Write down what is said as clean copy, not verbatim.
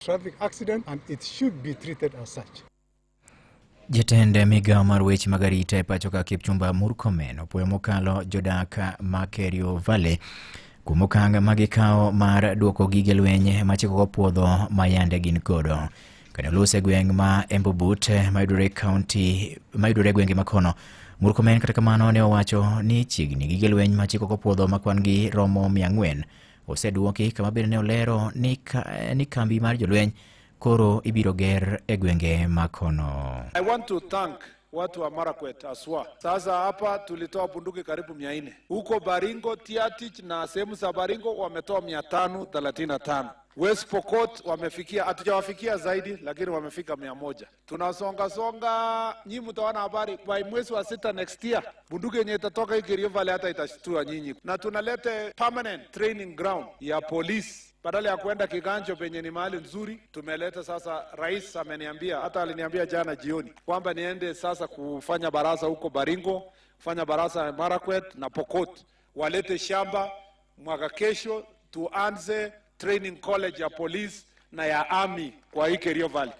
Traffic accident and it should be treated as such. Jatend migawo mar weche mag arita e pacho ka Kipchumba Murkomen opuoyo mokalo jodak ma Kerio Valley kuom okang' ma gikawo mar duoko gige lweny ma chik opuodho ma yande gin godo. Kane oloso e gweng' ma Embobut mayudore e kaunti mayudore e gwenge ma kono, Murkomen kata kamano ne owacho ni chiegni gige lweny ma chik opuodho ma kwan gi romo 400 oseduoki kama bende ne olero ni, ka, ni kambi mar jolweny koro ibiro ger e gwenge ma kono. I want to thank watu wa Marakwet aswa. Sasa hapa tulitoa bunduki karibu 400. Huko Baringo, Tiatich na sehemu za Baringo wametoa 535. West Pokot wamefikia, hatujawafikia zaidi, lakini wamefika 100. Tunasonga songa, nyinyi mtaona habari by mwezi wa sita next year, bunduki yenye itatoka hii Kerio Valley hata itashtua nyinyi, na tunalete permanent training ground ya polisi badala ya kuenda Kiganjo penye ni mahali nzuri, tumeleta sasa. Rais ameniambia, hata aliniambia jana jioni kwamba niende sasa kufanya baraza huko Baringo, kufanya baraza Marakwet na Pokot, walete shamba mwaka kesho, tuanze training college ya police na ya army kwa hii Kerio Valley.